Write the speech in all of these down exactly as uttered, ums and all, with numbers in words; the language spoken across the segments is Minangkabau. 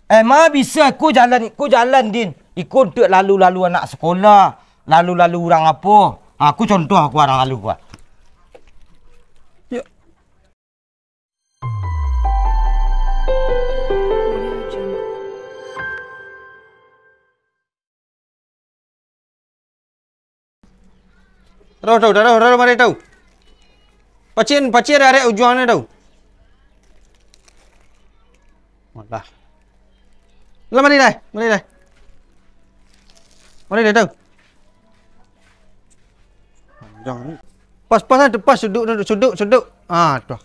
Eh, ma bisa ko jalan, ko jalan, Din. Iko untuak lalu-lalu anak sekolah, lalu-lalu urang apo. Ha, ko contoh ko urang lalu ko. Yo. Taruh tu, taruh, taruh mari tu. Pacin, pacin arek ujuang ni tu. Alah. Lah mari dah, mari dah. Mari dah tu. Panjang ni. Pas, pas lah tu, pas suduk tu, suduk, suduk. Ah, tu.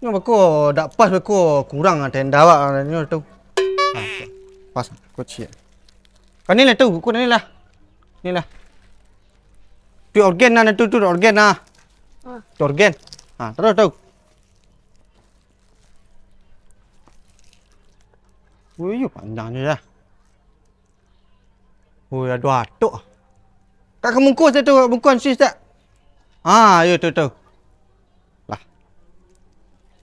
Nyo beko dak pas, beko kurang tenda awak nyo tu. Ah, tu. Pas, kocik. Kani lah tu, ko ni lah. Ni lah. Tu organ nah, tu, tu organ nah. Ah. Tu organ. Ha, taruh tu. Ui, yo panjang ni lah. Ui, aduh atok. Kak, ka mungkuih tu, mungkuih sis tak? Ha, yo tu, tu. Lah.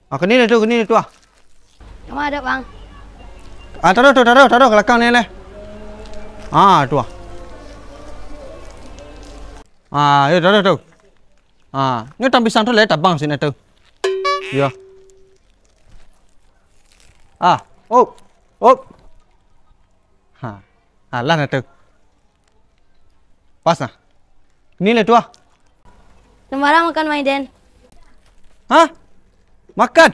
Ah, kini tu, kini tu ah. Nama ada, Bang? Ah, taruh tu, taruh, taruh ka lakang ni leh. Ah, tu ah. Ah, yo taruh tu. Ah, nyo tang pisang tu leh tabang sini tu. Yo. Ah, op. Op. Ha. Alah nah tu. Pas nah. Ni lah tu ah. Sembarang makan mai den. Hah? Makan?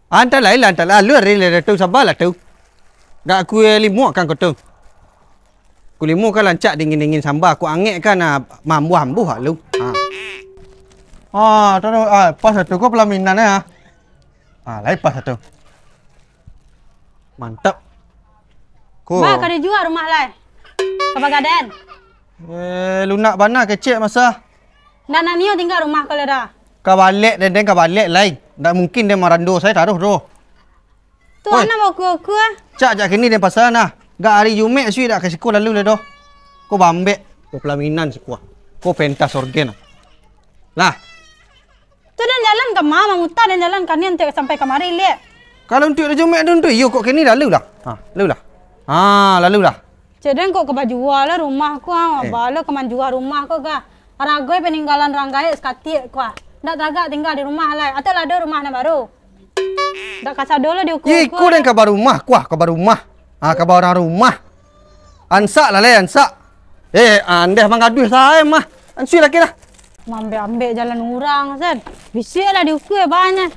Antah lain lah, antah lain. Lalu hari lah tu, sabarlah tu. Gak kue limo kan kau tu. Kue limo kan lancak dingin-dingin samba. Kau angek kan, ah, mambuh-ambuh lalu. Ha. Ah, taruh, ah, pas lah tu kau pelaminan ya. Ah, lain pas lah tu. Mantap. Ko. Bah, ka dijual rumah lai. Ka bagadan. Eh, lunak bana kecek masa. Ndak nak nio tingga rumah ko lai dah. Ka balek den, den ka balek lai. Ndak mungkin den marando sae taruih doh. Tu anak baku-baku ah. Cak jak kini den pasal nah. Gak hari Jumaik suik dak ka siko lalu lai doh. Ko bambek, ko pelaminan siko. Ko pentas orgen. Lah. Tu den jalan ka ma, mamuta den jalan ka ni untuak sampai kamari, liak. Kalau untuak di Jumaik tu, untuak iyo kok kini lalu lah. Ha, lalu lah. Ha, lalu lah. Cek den kok ka bajua lah rumah ko, ha, Eh. bala ka manjua rumah ko, ga. Harago paninggalan rang gaek sakatik ko, ha. Ndak taragak tingga di rumah lai. Atau lah ado rumah nan baru. Ndak kasado lah diukur-ukur. Iko den ka barumah, kuah ka barumah. Ha, ka ba urang rumah. Ansak lah lai, ansak. Eh, andeh mangaduh sae mah. Ansui laki lah. Mambek-ambek jalan urang, San. Bisiak lah diukur banyak.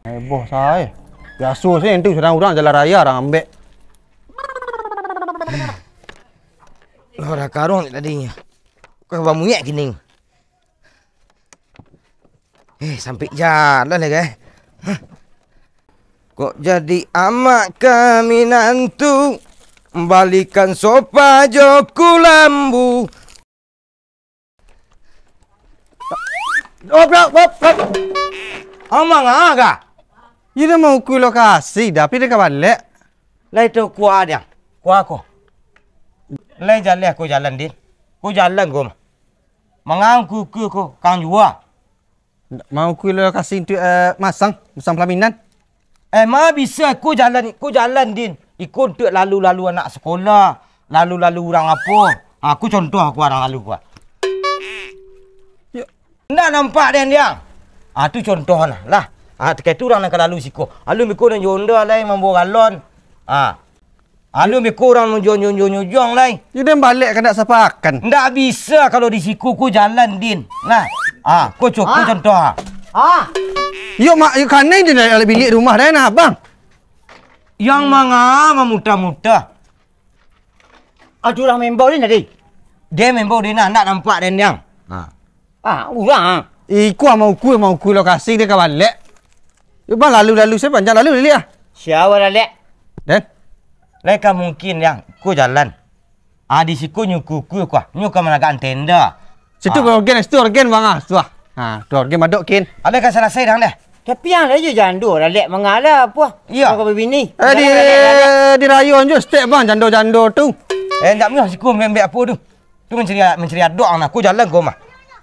Heboh sae. Biaso se tu, sadang urang jalan raya, urang ambek. Lah, dah karuang tadinyo. Kok bamunyek kini. Eh, sampik jalan lai, guys. Hah. Kok jadi amak ka minantu, balikan sopa jo kulambu. Op, op, op, op. Amang ah, kah? Iyo dah maukur lokasi, tapi dah ka balek. Lai tu kuah dia. Kuah ko. Lai jaleh ko jalan, Din. Ko jalan ko mah. Mangangku ke ko kang jua. Maukur lokasi untuak, eh, masang, masang pelaminan. Eh, ma bisa ko jalan, ko jalan, Din. Iko untuak lalu-lalu anak sekolah, lalu-lalu urang apo. Ha, ko contoh ko urang lalu ko. Yo. Ndak nampak den, Diang? Ah, tu contoh nah. Lah. Ah, takah tu urang nan ka lalu siko. Alun beko nan jo onda lai mambawa galon. Ah. Alun beko urang nan jo, jo, jo, nyujong lai. Yo den balek ka ndak sapakan. Ndak bisa kalau di siko ko jalan, Din. Nah. Ah, ko co-, ko Ah. contoh ah. Ah. Yo mak, yo kanai den dari bilik rumah dah nah, Bang. Yang manga mamuta-muta. Aduh, urang maimbau den tadi. Den maimbau den nah, ndak nampak den, Diang. Ha. Ah, urang ah. Iko maukur, maukur lokasi den ka balek. Yo, Bang, lalu-lalu sae panjang lalu liak ah. Sia awak lalek? Den. Lai ka mungkin, Diang. Ko jalan. Ah, di siko nyo ukur-ukur ko ah. Nyo ka managak tenda. Situ Ah. organ, situ organ, Bang ah. Situ ah. Ha, tu organ madok kin. Alai ka salasai dah deh. Tapi yang lah je jando lalek mangala apo? Iyo. Kau babini. Eh, di, Lalek, lalek, lalek. Di rayon jo stek, Bang, jando-jando tu. Eh, ndak mioh siko ambek-ambek apo tu. Tu mancari, mancari adok nah, ko jalan ko mah.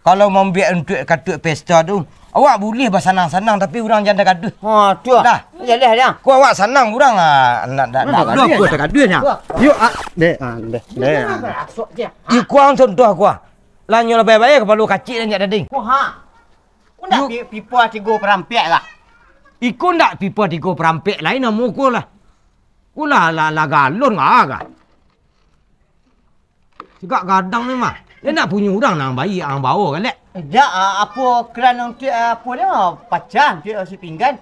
Kalau mambuek untuak katuak pesta tu, awak buliah basanang-sanang, tapi urang jan tagaduah. Ha, tu ah. Dah. Yalah, dah. Ko awak sanang, urang, ah, nak, nak, nak gaduah, nak gaduah, nah. Yu, ah, dek, ah, dek, dek. Yu, ko ang contoh ko ah. Lah nyo lah bayar-bayar kapalo kacik lah nyak tadi. Ko ha. Ko ndak pi-, pipo tigo parampek lah. Iko ndak pipo tigo parampek lai namo ko lah. Ko lah, lah, lah galon lah ka. Cegak gadang ni mah. Dia nak punyo urang nang bayi ang bawa kan, Lek? Dak, ah, apo keran untuak, ah, apo dia, ah, pacah untuak isi pinggan.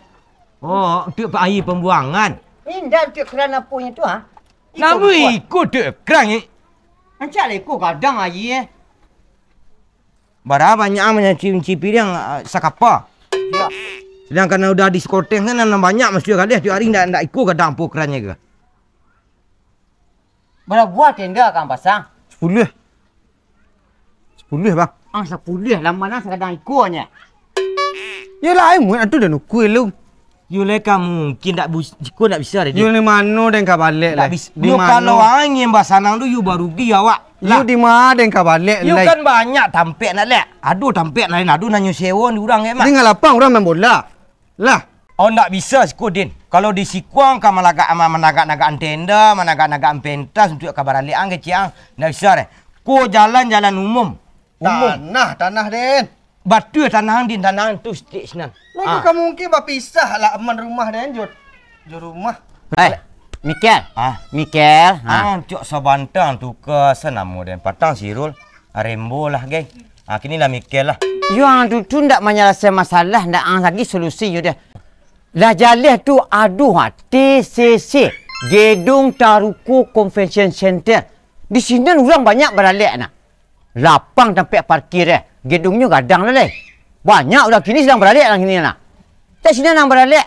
Oh, untuak pa-, air pembuangan. Indak untuak keran aponyo tu, ah. Iko Namu buat. Iko tu keran ni. Rancak lah iko gadang air, eh. Bara banyak ang manyaci-, manyaci piriang, ah, sakapa. Ya. Sedangkan udah diskoteng kan, nan banyak mesti galeh tiap hari ndak, ndak iko gadang apo kerannyo ke. Bara buah tenda kang pasang? Sapuluah. Sapuluah, Bang. Ah, sapuluah, lah ma nan sakadang ikonyo? Yo lah, ai muat atu dah nukui lu. Yo lai ka mungkin dak bus-, iko dak bisa deh. Yo di mano den ka balek lai? Dak bisa. Di mano? Yo kalau angin basanang tu, yo barugi awak. Yo lah. Di ma den ka balek lai? Yo kan banyak tampek nak lek. Ado tampek lain, ado nan nyo sewa di urang, eh, Mak. Di ngalapang urang main bola. Lah. Oh, ndak bisa siko, Din. Kalau di siko ang ka malagak, ma-, managak-nagak tenda, managak-nagak pentas untuak ka baralek ang kecek ang. Ndak bisa deh. Ko jalan, jalan umum. Umum. Tanah, tanah, Den. Batua tanah ang, Din, tanah ang tu sitik sinan. Lah, ah. Ko ka mungkin bapisah lah aman rumah, Den, jo, jo rumah. Eh, Mikel. Ah. Mikel. Ah. Ah, tiok sabantang tu ka sanamo, Den. Patang Sirul. Arembo lah, geng. Ah, kini lah Mikel lah. Yo, ang tu, tu ndak manyalasai masalah, ndak ang lagi solusinyo deh. Lah jaleh tu, aduh, ha, T C C, Gedung Taruko Convention Center. Di sinan urang banyak baralek nah. Lapang tampek parkir eh. Gedungnyo gadang lah lai. Banyak urang kini sadang baralek lah kini nah. Cak sinan ang baralek.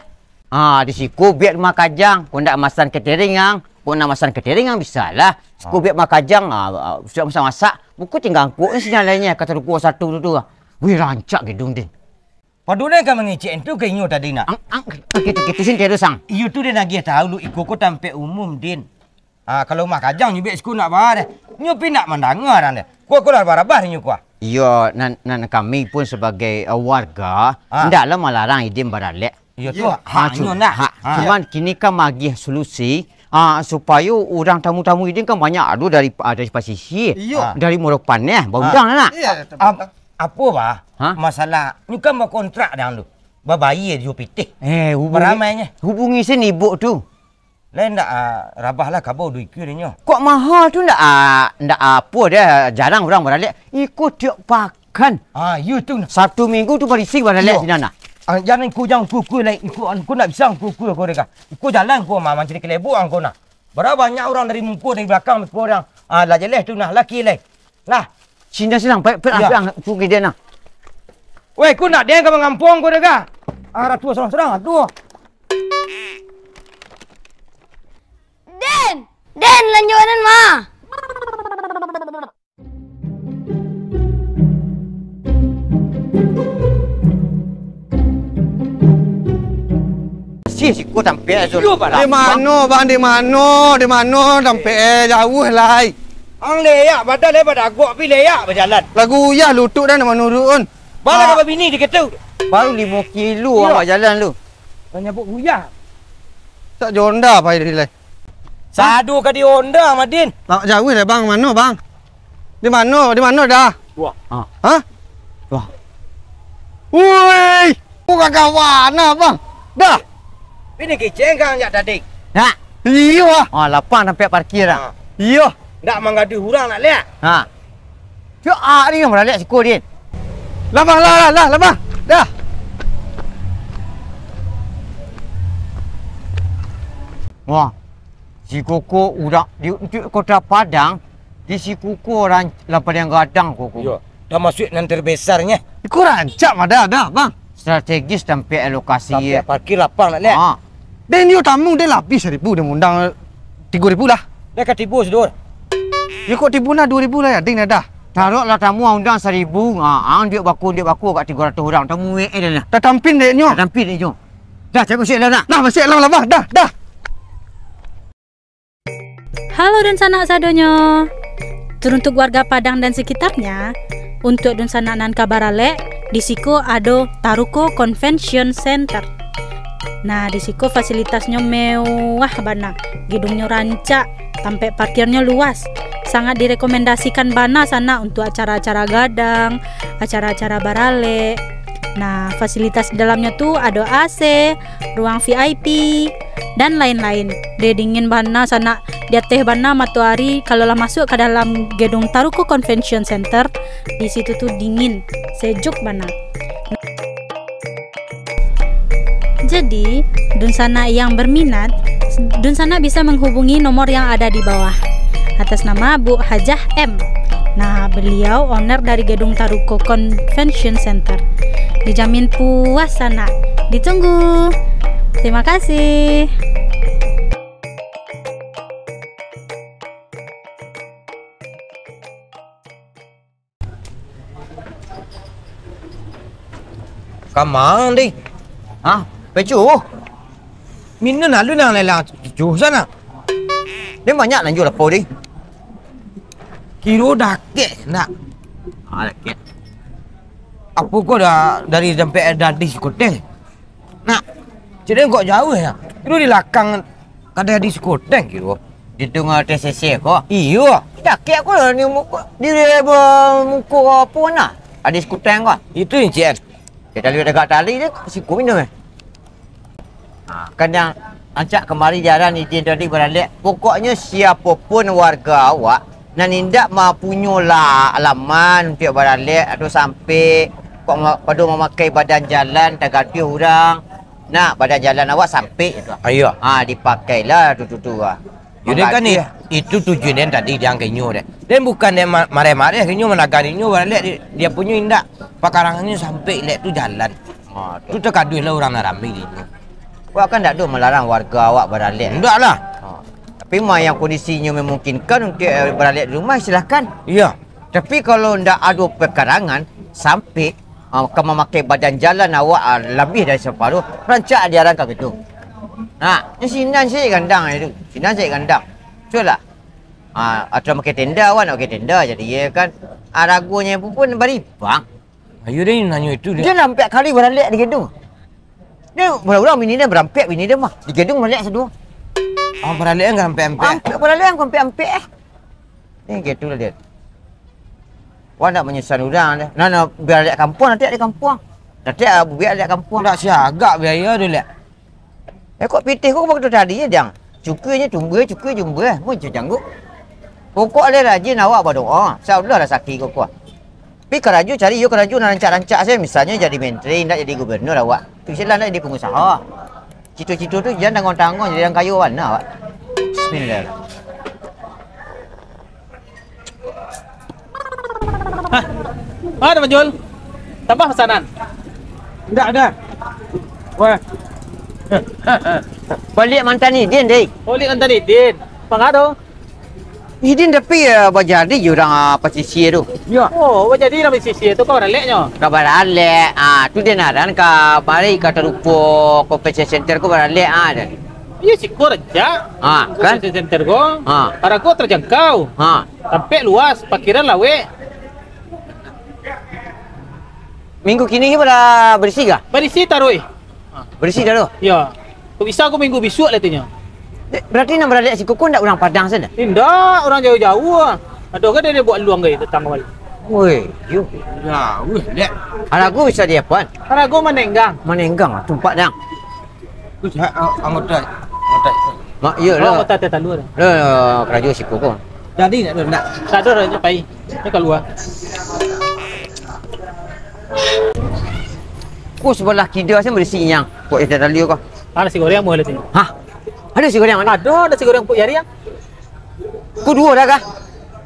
Ah, di siko biak rumah kajang, ko ndak masan catering ang, ko ndak masan catering ang bisa lah. Siko biak rumah kajang, ah, ah, sudah masak-masak, buko tingga angkok ni sinan lainnyo, kata ruko satu tu tu. Wih, rancak gedung, Din. Pado den ka mangecek tu ka inyo tadi nak. Ang, ang, ang, gitu, gitu, sin terus, ang. Iyo tu den agiah tahu lu, iko ko tampek umum, Din. Ah, kalau rumah kajang nyo biak siko nak ba deh. Nyo pi nak mandanga urang deh. Ko, ko lah rabah-rabah inyo ko ah. Iyo, nan, nan kami pun sabagai, eh, warga, ah, ndaklah malarang idin baralek. Iyo tu, ah, haknyo cu-, nah. Hak. Ah. Cuman kini kan magiah solusi, ah, supayo urang tamu-tamu idin kan banyak ado dari, ah, dari pasisia, iyo, ah, dari Muaro Paneh, baundang lah nak. Iyo, ap-, apo bah? Ha? Masalah, nyo kan bakontrak dang tu. Babayia jo pitih. Eh, hubungi, baramainyo. Hubungi sen ibuk tu. Lai ndak, ah, rabah lah kaba duit ikua dinyo. Kok maha tu ndak, ah, ndak apo deh, jarang urang baralek. Iko tiok pakan. Ah, iyo tu nah. Sabtu Minggu tu barisi baralek sinan nah. Ah, jan iko jan iko-iko lai, iko, iko ndak bisa iko-iko ko deka. Iko jalan ko ma-, mancari kalebok angko nah. Bara banyak urang dari muko, dari balakang muko urang. Ah, lah jaleh tu nah, laki lai. Lah. Sinan, sinan, paik, paik, paik, ang, tunggu dia nah. Weh, ko ndak den ka mangampong ko deka. Ah, ratu sorang-sorang, aduh. Den! Den, lanjuanan ma. Sih, siko tampek, Zul. Yo, Bang. Di mano, Bang? Di mano? Di mano tampek, eh, jauah lai. Ang leak, badan eh, badagok, pi leak bajalan. Lagu uyah lutuk dan manurun. Bang, lah ka babini di ketu. Baru limo kilo ang bajalan lu. Lah nyabuk uyah. Tak jo Honda pai dari lai. Sado ka di Honda, Madin. Lawak jauah deh, Bang. Mano, Bang? Di mano? Di mano dah? Wah. Ha? Wah. Woi! Ko kakawan ah, Bang. Dah. Ini kiceng kang jak tadi. Nak. Iyo ah. Ah, lapang tampek parkir ah. Ah. Iyo. Ndak manggaduh urang nak liak. Ha. Cuk, ah, ni yang baralek siko, Din. Lah, Bang, lah, lah, lah, lah, Bang. Dah. Wah. Siko ko urang di, di Kota Padang, di siko ko urang lah paling gadang ko, ko. Yo, tamasuak nan terbesarnya. Iko rancak mah dah, dah, Bang. Strategis tampek lokasi. Tampek parkir lapang nak liak. Ha. Den yo tamu, den lah abih saribu, den undang tigo ribu lah. Dah ka tibo sador. Yo kok tibo nah, duo ribu lah ya, den dah. Taruak lah tamu undang saribu. Ha, ang diak baku, diak baku agak tigo ratuih urang. Tamu eh, eh, dah, dah. Tatampin dek nyo. Tatampin dek nyo. Dah, cakap sik lah, dah. Nah, masih lah, lah, bah. Dah, dah. Halo dunsanak sadonyo. Teruntuk warga Padang dan sekitarnya, Untuak dunsanak nan ka baralek, di siko ado Taruko Convention Center. Nah, di siko fasilitasnyo mewah bana, gedungnyo rancak, tampek parkirnyo luas. Sangat direkomendasikan bana sanak untuak acara-acara gadang, acara-acara baralek. Nah, fasilitas di dalamnyo tu ado A C, ruang V I P, dan lain-lain. Deh, dingin bana sanak, di ateh bana matoari, kalau lah masuak ka dalam gedung Taruko Convention Center, di situ tu dingin, sejuk bana. Jadi, dunsanak yang berminat, dunsanak bisa menghubungi nomor yang ada di bawah, atas nama Bu Hajah M. Nah, beliau owner dari gedung Taruko Convention Center. Dijamin puas sanak. Ditunggu. Terima kasih. Kamang, Ding? Hah? Pecuh? Minun alun nan lelang cucuh sana. Dia banyak nan jual lapau, Ding. Kiro dakek, nak. Ah, dakek. Apo ko dah dari sampai dah di Sikuteng? Nak, cik den kok jauah ya? Kiro di lakang kadai di Sikuteng kiro. Di tengah T C C ko? Iyo. Dakek ko lah ni muko, di muko apo nah? Adi Sikuteng ko? Itu ni, Cik. Kita lihat dekat tali dia, siku minum eh. Ha, kan yang ancak kamari jalan izin tadi baralek. Pokoknyo siapo pun warga awak nan indak mapunyo lah alaman untuak baralek atau sampik, kok ma-, pado mamakai badan jalan tagaduah urang, nak badan jalan awak sampik tu. Ayo. Ha, dipakailah tu, tu, tu, ah. Yo, den kan ni, itu tujuan den tadi, den ka inyo den. Den bukan den ma-, mareh-mareh ka inyo, managang inyo baralek di, dia punyo indak. Pakarangannyo sampik lek tu jalan. Ha, tu. Tu takaduah lah urang nan rami di inyo. Awak kan ndak ado malarang warga awak baralek. Ndak lah. Ha. Tapi mah yang kondisinyo memungkinkan untuk, eh, baralek di rumah, silahkan. Iya. Tapi kalau ndak ado pakarangan, sampik, ah, ka mamakai badan jalan awak, ah, labiah dari saparuh, rancak diarankan ka itu. Nah, ni sinan se gandang itu. Sinan se gandang. Cubolah. Ah, atau makai tenda awak nak makai tenda jadi, ya kan. Ah, ragonyo pun, pun baribang. Ayo deh, nanyo itu dia. Dia lah ampek kali baralek di gedung. Dia barang-barang bini dia barampek, bini dia mah. Di gedung baralek sadua. Ah, baralek kan ampek-ampek. Ampek baralek kan ampek-ampek, eh. Ni gitu lah dia. Wah, nak manyusahkan urang dia. Nah, nah, biar alek kampuang, nanti alek kampuang. Nanti, ah, bubiak alek kampuang. Ndak siagak biaya dia, lek. Eh, kok pitih ko bagitu tadi, ya, Dang? Cukuiknyo tumbuah, cukuik jumbuah. Muncul jangguik. Pokok alai rajin awak badoa. Insyaallah rasaki ko kuah. Tapi karajo cari, yo karajo nan rancak-rancak sajo. Misalnyo jadi menteri, ndak jadi gubernur awak. Tu silah ndak jadi pengusaha. Cito-cito tu jan tangguang-tangguang jadi urang kayo bana awak. Bismillah. Hah? Ah, dah Manjul. Tambah pesanan. Ndak ada. Wah. Baliak mantan Idin, deh. Baliak mantan Idin. Manga tu? Idin tapi, eh, bajadi jo urang, ah, pasisia tu. Yo. Oh, bajadi urang pasisia tu ka baraleknyo? Ka baralek. Ah, tu den aran ka mari ka Taruko Convention Center ko baralek, ah, den. Iyo, siko rancak. Ah, kan? Convention Center ko. Ah. Harago terjangkau. Ah. Tampek luas, pakiran lawek. Minggu kini ko pada barisi kah? Barisi taruih. Barisi dah tu? Yo. Kok bisa ko minggu bisuak lah tu nyo. Eh, berarti nan baralek siko ko ndak urang Padang sajo? Indak, urang jauah-jauah. Ado kan dia buek luang gai datang kamari. Woi, yo. Jauah, dek. Harago bisa diapoan? Harago manenggang. Manenggang, ah, tumpak dang. Ku sihat, ah, anggota, anggota. Mak, iyo lah. Anggota Teh Talua dah. Lah, lah, karajo siko ko. Jadi nak tu, nak? Tak ada dah, pai. Dia keluar. Ko sabalah kida sajo barisi nyang. Kok Teh Talua ko. Ah, nasi goreng amuah lah tu. Hah? Ado nasi goreng mano? Ado, nasi goreng Puk Yari yang. Ko duo dah kah?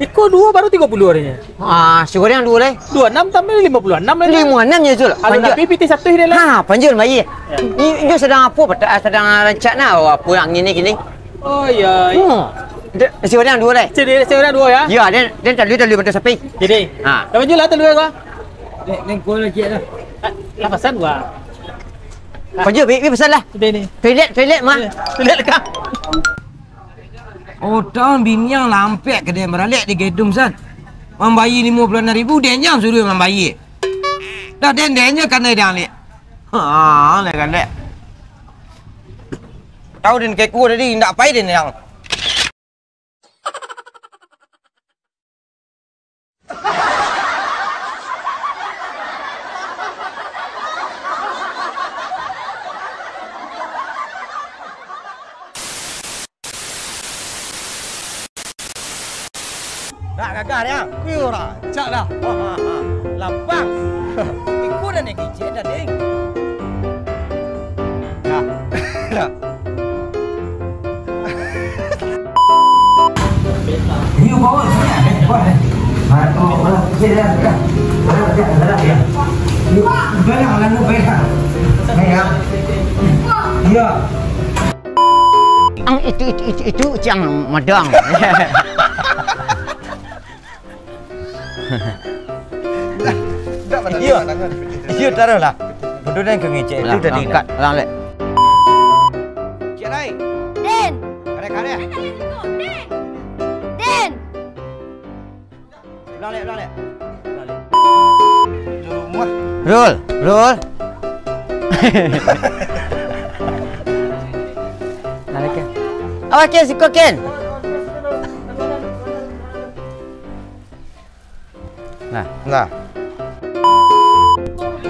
Iko duo baru tigo puluah arinyo. Ah, nasi goreng duo lai. Duo anam tambah limo puluah anam lai. Limo anam je tu lah. Alun panjul. Tapi pitih satu dia lah. Ha, panjul bayi. Ya. Ni, ni sadang apo? Pata-, sadang rancak nah, apo yang ini kini? Oh, iya, iya. Hmm. De-, nasi goreng duo lai. Jadi, nasi goreng duo ya? Ya, den, den Talua, Talua bantu sapi. Jadi. Ha. Dah panjul lah Talua ko. Ni, ni gua lagi lah. Ah, lah pasan gua. Panjul, bi, bi pasan lah. Sudah ni. Toilet, toilet mah. Ya, toilet kah? Oh, taun biniang lampek ka den baralek di gedung san. Mambayia limo puluah anam ribu, den jan suruah mambayia. Dah den, den jan kanai dang, Lek. Ha, lah kan, Lek. Tahu den keko tadi, indak pai den dang. Nak gagah dia. Wih, ora, cak dah. Ha, ha, ha. Lapang. Iko dah nak kicik dah, ding. Nah. Ini bawa sini, eh, buat, eh. Aduh, orang kecil dah, dah. Orang kecil dah, dah, ya. Ini, dah, dah, orang tu, dah. Dah, ya. Ya. Ang itu, itu, itu, itu, ciang madang. Iyo. Iyo, taruh lah. Bodoh dan kengecek itu tadi. Angkat, lah, Lek. Cik Rai. Den. Karek, karek. Den. Ulang, Lek, ulang, Lek. Ulang, Lek. Rul, Rul. Nah, Lek, Ken. Awas, Ken, siko, Ken. Nah. Nah.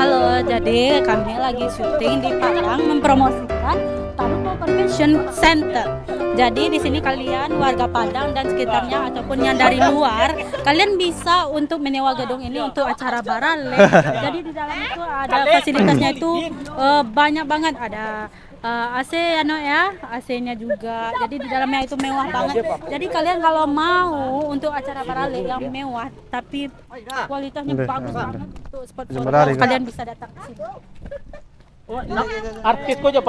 Halo, jadi kami lagi syuting di Padang mempromosikan Taruko Convention Center. Jadi di sini kalian warga Padang dan sekitarnya ataupun yang dari luar, kalian bisa untuk menyewa gedung ini untuk acara baralek. Jadi di dalam itu ada fasilitasnya itu, eh, banyak banget, ada eh, A C ya, Nok, ya, A C-nya juga. Jadi di dalamnya itu mewah banget. Jadi kalian kalau mau untuk acara baralek yang mewah tapi kualitasnya bagus banget untuk spot foto, kalian bisa datang ke sini. Artis ko jo